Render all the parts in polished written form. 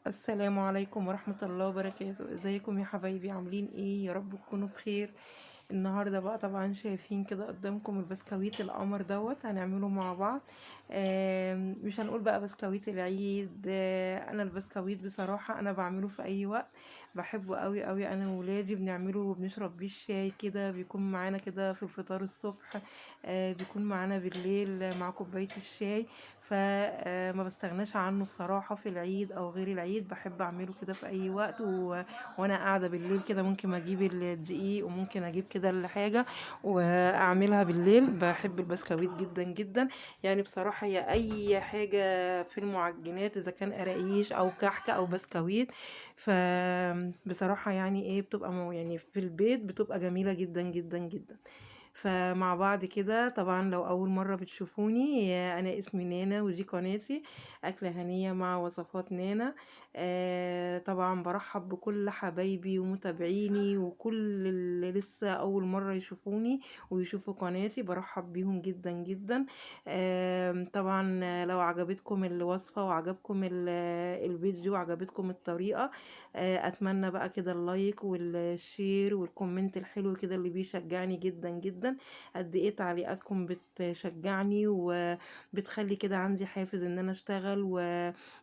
السلام عليكم ورحمة الله وبركاته. ازيكم يا حبايبي؟ عاملين ايه؟ يا رب تكونوا بخير. النهاردة بقى طبعا شايفين كده قدامكم البسكويت القمر دوت هنعمله مع بعض. مش هنقول بقى بسكويت العيد. انا البسكويت بصراحة انا بعمله في اي وقت، بحبه قوي قوي. انا وولادي بنعمله وبنشرب بيه الشاي كده، بيكون معانا كده في الفطار الصبح، بيكون معانا بالليل مع كوباية الشاي. فما بستغناش عنه بصراحة في العيد او غير العيد، بحب اعمله كده في اي وقت. وانا قاعدة بالليل كده ممكن اجيب الدقيق وممكن اجيب كده الحاجة واعملها بالليل. بحب البسكويت جدا جدا، يعني بصراحة هي اي حاجة في المعجنات اذا كان قراقيش او كحك او بسكويت، فبصراحة يعني ايه بتبقى يعني في البيت بتبقى جميلة جدا جدا جدا. فمع بعض كده طبعا لو اول مرة بتشوفوني، انا اسمي نانا ودي قناتي اكلة هنية مع وصفات نانا. طبعا برحب بكل حبايبي ومتابعيني وكل اللي لسه اول مرة يشوفوني ويشوفوا قناتي، برحب بيهم جدا جدا. طبعا لو عجبتكم الوصفة وعجبكم الفيديو وعجبتكم الطريقة، اتمنى بقى كده ال like وال share وال comment الحلو كده اللي بيشجعني جدا جدا. قد ايه تعليقاتكم بتشجعني وبتخلي كده عندي حافز ان انا اشتغل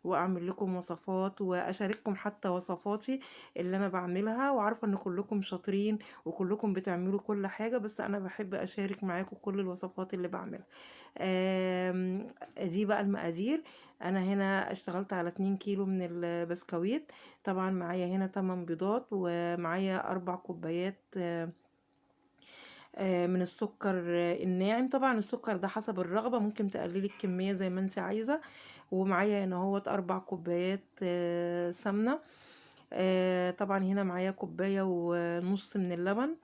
واعمل لكم وصفات واشارككم حتى وصفاتي اللي انا بعملها. وعارفه ان كلكم شاطرين وكلكم بتعملوا كل حاجه، بس انا بحب اشارك معاكم كل الوصفات اللي بعملها. دي بقى المقادير. انا هنا اشتغلت على 2 كيلو من البسكويت. طبعا معايا هنا 8 بيضات ومعايا 4 كوبايات من السكر الناعم. طبعا السكر ده حسب الرغبة، ممكن تقللي الكمية زي ما انت عايزة. ومعايا هنا اهوت 4 كوبايات سمنة. طبعا هنا معايا كوباية ونص من اللبن.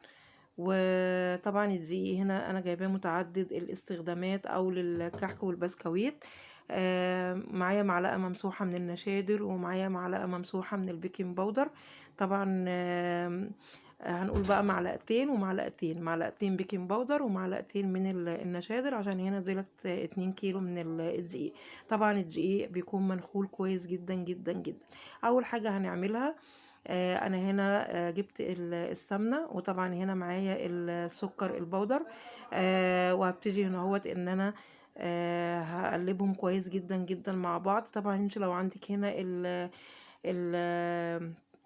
وطبعا الدقيق هنا انا جايباه متعدد الاستخدامات او للكحك والبسكويت. معايا معلقة ممسوحة من النشادر ومعايا معلقة ممسوحة من ال baking powder. طبعا هنقول بقى معلقتين ومعلقتين، معلقتين baking powder ومعلقتين من النشادر، عشان هنا دولت 2 كيلو من الدقيق. طبعا الدقيق بيكون منخول كويس جدا جدا جدا. اول حاجة هنعملها، انا هنا جبت السمنة، وطبعا هنا معايا السكر البودر، وهبتدي هنا اهوت ان انا هقلبهم كويس جدا جدا مع بعض. طبعا انت لو عندك هنا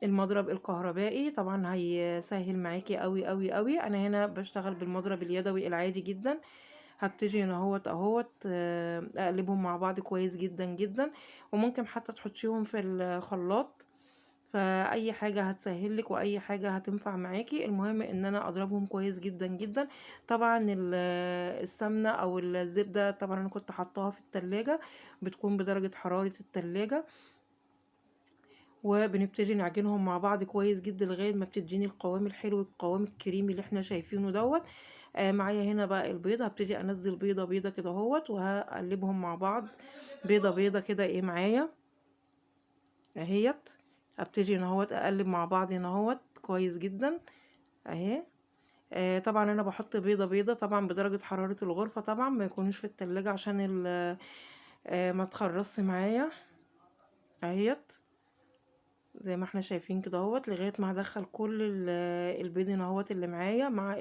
المضرب الكهربائي طبعا هيسهل معاكي قوي قوي قوي. انا هنا بشتغل بالمضرب اليدوي العادي جدا. هبتدي هنا اهوت اهوت، اقلبهم مع بعض كويس جدا جدا، وممكن حتى تحطيهم في الخلاط، فاي حاجة هتسهلك واي حاجة هتنفع معاكي. المهم ان انا اضربهم كويس جدا جدا. طبعا السمنة او الزبدة طبعا انا كنت حطاها في التلاجة، بتكون بدرجة حرارة التلاجة، وبنبتدي نعجنهم مع بعض كويس جدا لغاية ما بتديني القوام الحلو، القوام الكريمي اللي احنا شايفينه دوت. معايا هنا بقى البيض، هبتدي انزل بيضة بيضة كده اهوت وهقلبهم مع بعض بيضة بيضة كده ايه معايا اهيت. هبتدي ان اهوت اقلب مع بعض هنا اهوت كويس جدا اهي. طبعا انا بحط بيضة بيضة طبعا بدرجة حرارة الغرفة، طبعا ما يكونوش في التلاجة عشان ما تخرصش معايا اهيت زي ما احنا شايفين كده اهوت، لغاية ما هدخل كل البيض هنا اهوت اللي معايا مع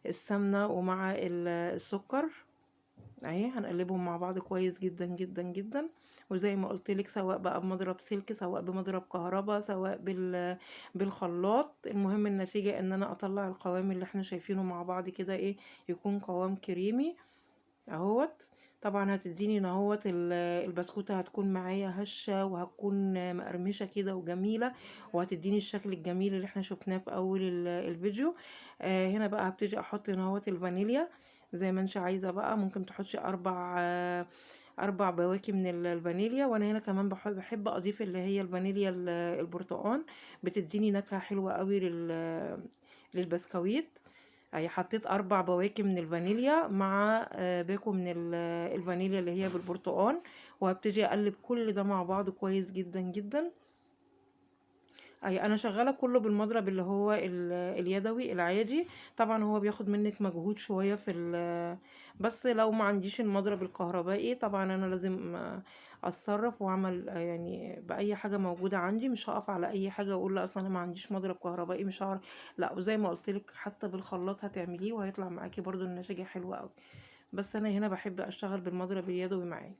السمنة ومع السكر اهي. هنقلبهم مع بعض كويس جدا جدا جدا. وزي ما قلت لك سواء بقى بمضرب سلك، سواء بمضرب كهرباء، سواء بالخلاط، المهم النتيجة ان انا اطلع القوام اللي احنا شايفينه مع بعض كده ايه، يكون قوام كريمي اهوت. طبعا هتديني ان اهوت البسكوتة هتكون معايا هشة وهتكون مقرمشة كده وجميلة، وهتديني الشكل الجميل اللي احنا شفناه في اول الفيديو. هنا بقى هبتدي احط هنا اهوت الفانيليا زي ما انت عايزة بقى، ممكن تحطي 4 بواكي من الفانيليا. وانا هنا كمان بحب اضيف اللي هي الفانيليا البرتقان، بتديني نكهة حلوة قوي للبسكويت. اهي حطيت 4 بواكي من الفانيليا مع باكو من الفانيليا اللي هي بالبرتقان، وهبتدي اقلب كل ده مع بعض كويس جدا جدا. اهي انا شغاله كله بالمضرب اللي هو اليدوي العادي، طبعا هو بياخد منك مجهود شويه في بس لو ما عنديش المضرب الكهربائي طبعا انا لازم اتصرف واعمل يعني باي حاجة موجودة عندي، مش هقف على اي حاجة واقول لا اصل انا ما عنديش مضرب كهربائي مش هعرف. لا، وزي ما قلت لك حتى بالخلاط هتعمليه وهيطلع معاكي برضو النتيجة حلوة قوي. بس انا هنا بحب اشتغل بالمضرب اليدوي معايا.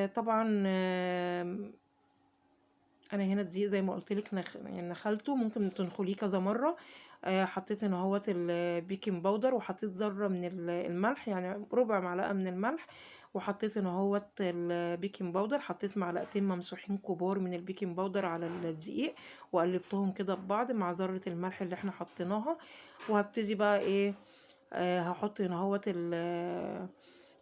طبعا انا هنا الدقيق زي ما قلت لك يعني نخلته، ممكن تنخليه كذا مرة. حطيت هنا اهوت ال baking powder، وحطيت ذره من الملح، يعني ربع معلقه من الملح، وحطيت هنا اهوت ال baking powder، حطيت معلقتين ممسوحين كبار من ال baking powder على الدقيق، وقلبتهم كده ببعض مع ذره الملح اللي احنا حطيناها. وهبتدي بقى ايه، هحط هنا اهوت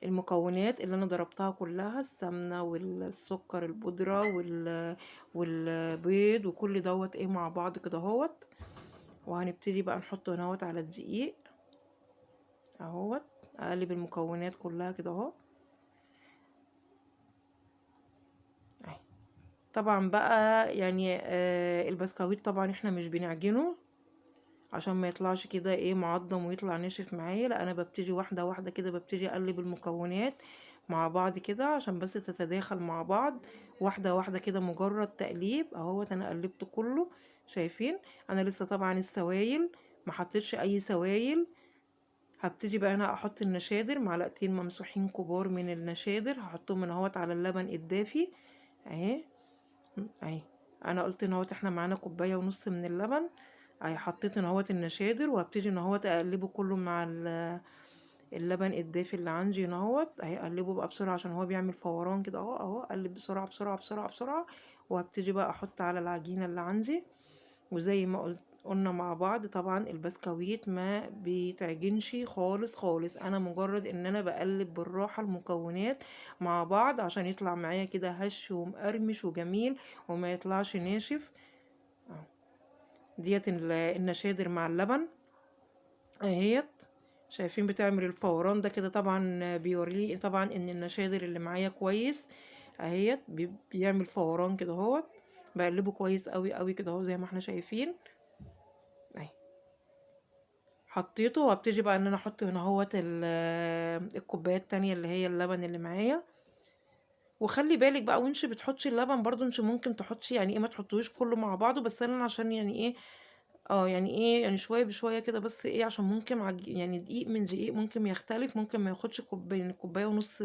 المكونات اللي انا ضربتها كلها، السمنة والسكر البودره والبيض وكل دوت ايه مع بعض كده اهوت. وهنبتدي بقى نحطه هنا اهوت على الدقيق اهوت، اقلب المكونات كلها كده اهو. طبعا بقى يعني البسكويت طبعا احنا مش بنعجنه عشان ما يطلعش كده ايه معضم ويطلع ناشف معايا، لا انا ببتدي واحدة واحدة كده، ببتدي اقلب المكونات مع بعض كده عشان بس تتداخل مع بعض، واحدة واحدة كده، مجرد تقليب اهوت. انا قلبت كله، شايفين انا لسه طبعا السوائل ما حطيتش اي سوائل. هبتدي بقى انا احط النشادر، معلقتين ممسوحين كبار من النشادر هحطهم من اهوت على اللبن الدافي اهي اهي. انا قلت ان اهوت احنا معانا كوباية ونص من اللبن اهي، حطيت ان اهوت النشادر، وهبتدي ان اهوت اقلبه كله مع اللبن الدافي اللي عندي هنا اهوت اهي. اقلبه بقى بسرعة عشان هو بيعمل فوران كده اهو اهو، اقلب بسرعة بسرعة بسرعة بسرعة. وهبتدي بقى احط على العجينة اللي عندي. وزي ما قلنا مع بعض طبعا البسكويت ما بيتعجنش خالص خالص، انا مجرد ان انا بقلب بالراحة المكونات مع بعض عشان يطلع معايا كده هش ومقرمش وجميل وما يطلعش ناشف اهو. ديت النشادر مع اللبن اهيت، شايفين بتعمل الفوران ده كده، طبعا بيوريلي طبعا ان النشادر اللي معايا كويس اهيت، بيعمل فوران كده اهوت. بقلبه كويس قوي قوي كده اهو زي ما احنا شايفين اهي. حطيته، وابتدي بقى ان انا احط هنا اهوت الكوباية التانية اللي هي اللبن اللي معايا. وخلي بالك بقى وانش بتحطي اللبن برضو، انش ممكن تحطي يعني ايه، ما تحطوش كله مع بعضه، بس انا عشان يعني ايه يعني ايه يعني شوية بشوية كده، بس ايه عشان ممكن يعني دقيق من دقيق ممكن يختلف، ممكن ما ياخدش كوباية ونص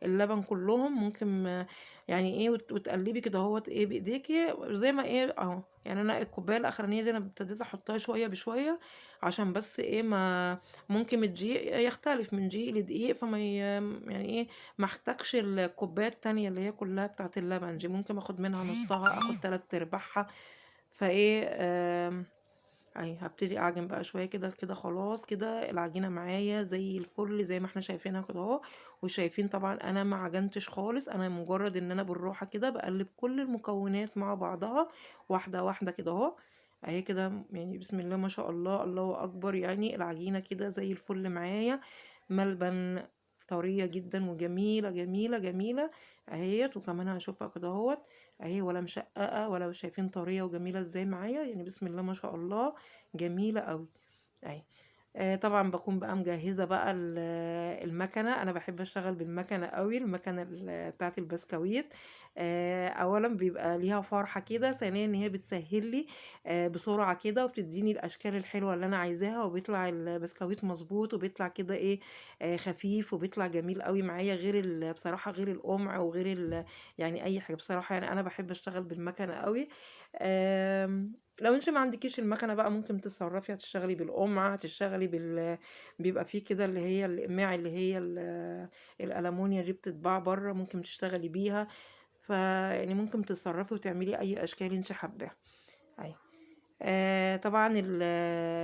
اللبن كلهم، ممكن يعني ايه وتقلبي كده اهوت ايه بايديكي زي ما ايه اهو. يعني انا الكوباية الاخرانية دي انا ابتديت احطها شوية بشوية عشان بس ايه ما ممكن الدقيق يختلف من دقيق لدقيق، فما يعني ايه ما احتاجش الكوباية التانية اللي هي كلها بتاعت اللبن دي، ممكن اخد منها نصها، اخد 3/4. فايه اهي هبتدي اعجن بقى شوية كده كده. خلاص كده العجينة معايا زي الفل زي ما احنا شايفينها كده اهو. وشايفين طبعا انا ما عجنتش خالص، انا مجرد ان انا بالراحة كده بقلب كل المكونات مع بعضها واحدة واحدة كده اهو اهي كده. يعني بسم الله ما شاء الله، الله اكبر، يعني العجينة كده زي الفل معايا، ملبن طرية جدا وجميلة جميلة جميلة اهيت. وكمان هشوفها كده اهوت اهي، ولا مشققه ولا شايفين طرية وجميلة ازاي معايا، يعني بسم الله ما شاء الله جميلة قوي اهي. طبعا بكون بقى مجهزة بقى المكنه، انا بحب اشتغل بالمكنه قوي، المكنه بتاعه البسكويت. اولا بيبقى ليها فرحه كده، ثانيا ان هي بتسهل لي بسرعة كده، وبتديني الاشكال الحلوة اللي انا عايزاها، وبيطلع البسكويت مظبوط، وبيطلع كده ايه خفيف، وبيطلع جميل قوي معايا، غير بصراحة غير القمع وغير يعني اي حاجة بصراحة. يعني انا بحب اشتغل بالمكنه قوي. لو انت ما عندكيش المكنه بقى ممكن تتصرفي، هتشتغلي بالقمع، هتشتغلي بيبقى فيه كده اللي هي الاقماع اللي هي الالومنيا دي بتتباع بره، ممكن تشتغلي بيها. فيعني ممكن تتصرفي وتعملي اي اشكال انت حباها اهي. طبعا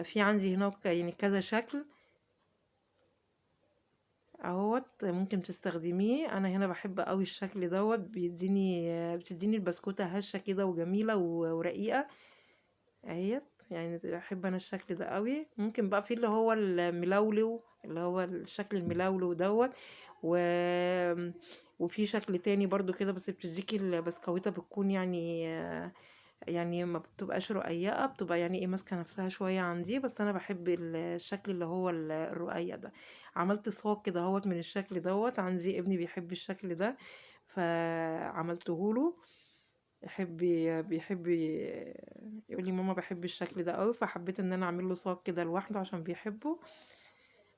في عندي هناك يعني كذا شكل اهوت ممكن تستخدميه. انا هنا بحب قوي الشكل دوت، بتديني البسكوته هشه كده وجميلة ورقيقه اهيت. يعني بحب انا الشكل ده قوي. ممكن بقى في اللي هو الملولو، اللي هو الشكل الملولو دوت، وفي شكل تاني برضو كده، بس بتديكي البسكويته بتكون يعني ما بتبقاش رقيقه، بتبقى يعني ايه ماسكه نفسها شوية عندي، بس انا بحب الشكل اللي هو الرقيق ده. عملت صاج كده اهوت من الشكل دوت، عندي ابني بيحب الشكل ده، ف فعملته له. يحب بيحب يقول لي ماما بحب الشكل ده قوي، فحبيت ان انا اعمل له صاج كده لوحده عشان بيحبه.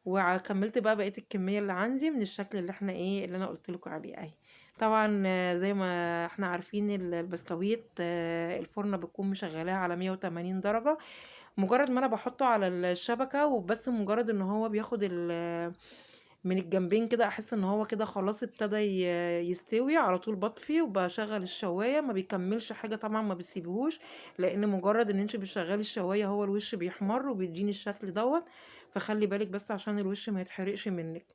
وكملت بقى بقية الكمية اللي عندي من الشكل اللي احنا ايه اللي انا قلت لكم عليه اهي. طبعا زي ما احنا عارفين البسكويت الفرن بتكون مشغلاها على 180 درجه. مجرد ما انا بحطه على الشبكة وبس، مجرد ان هو بياخد من الجنبين كده، احس ان هو كده خلاص ابتدى يستوي، على طول بطفي وبشغل الشوايه. ما بيكملش حاجة طبعا، ما بسيبهوش، لان مجرد ان انت بتشغلي الشوايه هو الوش بيحمر وبيديني الشكل دوت. فخلي بالك بس عشان الوش ما يتحرقش منك.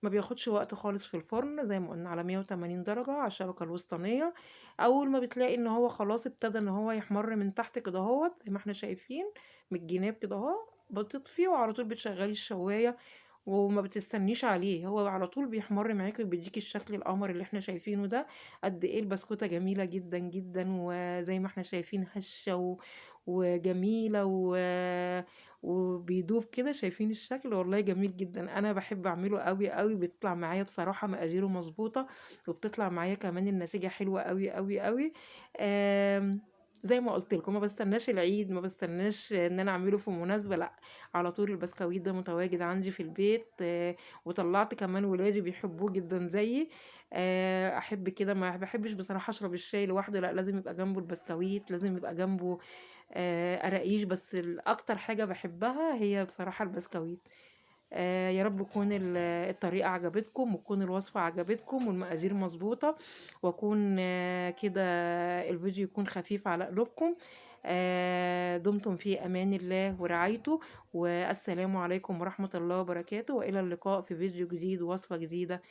ما بياخدش وقت خالص في الفرن، زي ما قلنا على 180 درجة على الشبكة الوسطانية. اول ما بتلاقي ان هو خلاص ابتدى ان هو يحمر من تحت كده اهوت زي ما احنا شايفين من الجناب كده اهو، بتطفي وعلى طول بتشغلي الشواية وما بتستنيش عليه، هو على طول بيحمر معاكي وبيديكي الشكل القمر اللي احنا شايفينه ده. قد ايه البسكوتة جميلة جدا جدا، وزي ما احنا شايفين هشة وجميلة وبيدوب كده، شايفين الشكل والله جميل جدا. انا بحب اعمله قوي قوي، بيطلع معايا بصراحة مقاديره مظبوطة، وبتطلع معايا كمان النتيجة حلوة قوي قوي قوي. زي ما قلت لكم ما بستناش العيد، ما بستناش ان انا اعمله في مناسبة، لا على طول البسكويت ده متواجد عندي في البيت. وطلعت كمان ولادي بيحبوه جدا زيي. احب كده، ما بحبش بصراحة اشرب الشاي لوحده، لا لازم يبقى جنبه البسكويت، لازم يبقى جنبه قراقيش، بس الاكتر حاجة بحبها هي بصراحة البسكويت. يا رب تكون الطريقة عجبتكم، وتكون الوصفة عجبتكم، والمقادير مظبوطة، واكون كده الفيديو يكون خفيف على قلوبكم. دمتم في امان الله ورعايته، والسلام عليكم ورحمة الله وبركاته، والى اللقاء في فيديو جديد ووصفة جديدة.